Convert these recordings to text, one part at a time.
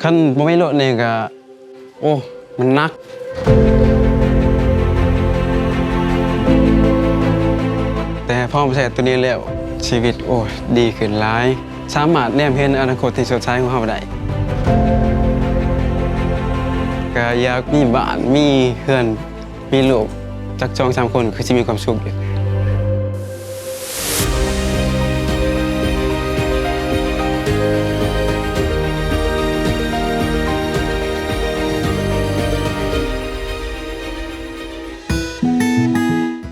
ຄັນບໍ່ມີລົດນີ້ກະ ໂອ້ ມັນໜັກ. ແຕ່ພໍມາໃຊ້ໂຕນີ້ແລ້ວ ຊີວິດ ໂອ້ ດີຂຶ້ນຫຼາຍ, ສາມາດແນມເຫັນອະນາຄົດທີ່ສົດໃສຂອງເຮົາໄດ້. ກະຢາກມີບ້ານ ມີເຮືອນ ມີລູກຈັກສອງສາມຄົນ ຄືຊິມີຄວາມສຸກຢູ່.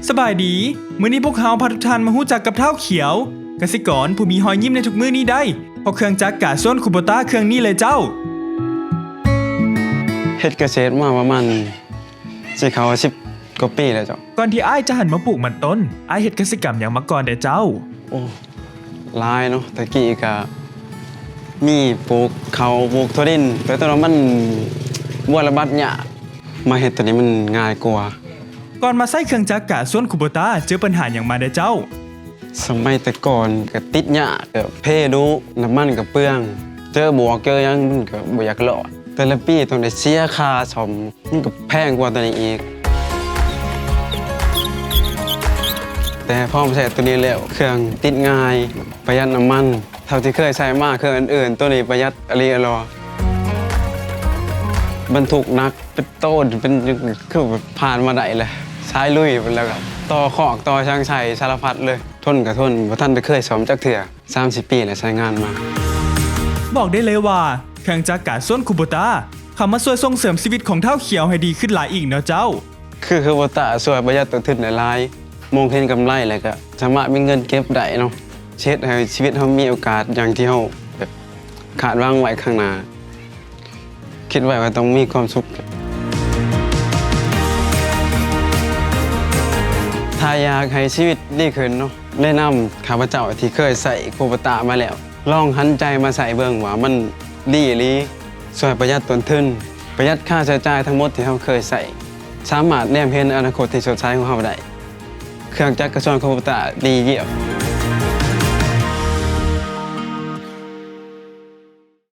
ສະບາຍດີ, ມື້ນີ້ພວກເຮົາພາທຸກທ່ານມາຮູ້ຈັກກັບທ້າວຂຽວ, ກະສິກອນຜູ້ມີຮອຍຍິ້ມໃນທຸກມື້ນີ້ໄດ້ ເພາະເຄື່ອງຈັກກາສວນຄູໂບຕ້າເຄື່ອງນີ້ແຫຼະເຈົ້າ. ເຮັດກະເສດມາປະມານ ຊິເຂົ້າສິບກວ່າປີແລ້ວເຈົ້າ. ກ່ອນທີ່ອ້າຍຈະຫັນມາປູກມັນຕົ້ນ, ອ້າຍເຮັດກະສິກຳຫຍັງມາກ່ອນແດ່ເຈົ້າ? ໂອ້ ຫຼາຍເນາະ, ແຕ່ກີ້ກະມີປູກເຂົ້າ ປູກຖົ່ວດິນ, ແຕ່ຕອນນັ້ນມັນບົວລະບັດຍາກ, ມາເຮັດໂຕນີ້ມັນງ່າຍກວ່າ. ກ່ອນມາໃຊ້ເຄື່ອງຈັກກາສວນຄູໂບຕ້າ ເຈີບັນຫາຫຍັງມາແດ່ເຈົ້າ? ສະໄໝແຕ່ກ່ອນກະຕິດຍາກ, ກະເພດຸ, ນ້ຳມັນກະເປືອງ, ເຈີບວກເຈີຫຍັງມັນກະບໍ່ຢາກລອດ. ແຕ່ລະປີຕ້ອງໄດ້ເສຍຄ່າສ້ອມ, ມັນກະແພງກວ່າໂຕນີ້ອີກ. ແຕ່ພໍມາໃຊ້ໂຕນີ້ແລ້ວ ເຄື່ອງຕິດງ່າຍ, ປະຢັດນ້ຳມັນ. ເທົ່າທີ່ເຄີຍໃຊ້ມາເຄື່ອງອື່ນໆ ໂຕນີ້ປະຢັດອີ່ຫຼີອີ່ຫຼໍ. ບັນທຸກໜັກເປັນໂຕນ ເປັນ ຄືຜ່ານມາໄດ້ແຫຼະ, ສາຍລຸຍພຸ້ນແລ້ວກະຕໍ່ຄອກຕໍ່ຫຍັງໃສ່ສາລະພັດເລີຍ. ທົນກະທົນ, ບໍ່ທັນໄດ້ເຄີຍສ້ອມຈັກເທື່ອ, ສາມສິບປີແລ້ວໃຊ້ງານມາ. ບອກໄດ້ເລີຍວ່າ ເຄື່ອງຈັກກາສວນຄູໂບຕ້າ ເຂົ້າມາຊ່ວຍສົ່ງເສີມຊີວິດຂອງທ້າວຂຽວໃຫ້ດີຂຶ້ນຫຼາຍອີກເນາະເຈົ້າ. ຄື ຄູໂບຕ້າຊ່ວຍປະຢັດຕົ້ນທຶນໄດ້ຫຼາຍ, ມອງເຫັນກຳໄລແລ້ວກະສາມາດມີເງິນເກັບໄດ້ເນາະ, ເຮັດໃຫ້ຊີວິດເຮົາມີໂອກາດຢ່າງທີ່ເຮົາແບບຄາດຫວັງໄວ້ຂ້າງໜ້າ. ຄິດໄວ້ວ່າຕ້ອງມີຄວາມສຸກ. ຖ້າຢາກໃຫ້ຊີວິດດີຂຶ້ນເນາະ, ແນະນຳຂ້າພະເຈົ້າທີ່ເຄີຍໃຊ້ຄູໂບຕ້າມາແລ້ວ, ລອງຫັນໃຈມາໃຊ້ເບິ່ງວ່າມັນດີອີ່ຫຼີ, ຊ່ວຍປະຢັດຕົ້ນທຶນ, ປະຢັດຄ່າໃຊ້ຈ່າຍທັງໝົດທີ່ເຮົາເຄີຍໃຊ້, ສາມາດແນມເຫັນອະນາຄົດທີ່ສົດໃສຂອງເຮົາໄດ້. ເຄື່ອງຈັກກາສວນຄູໂບຕ້າດີຢ້ຽມ.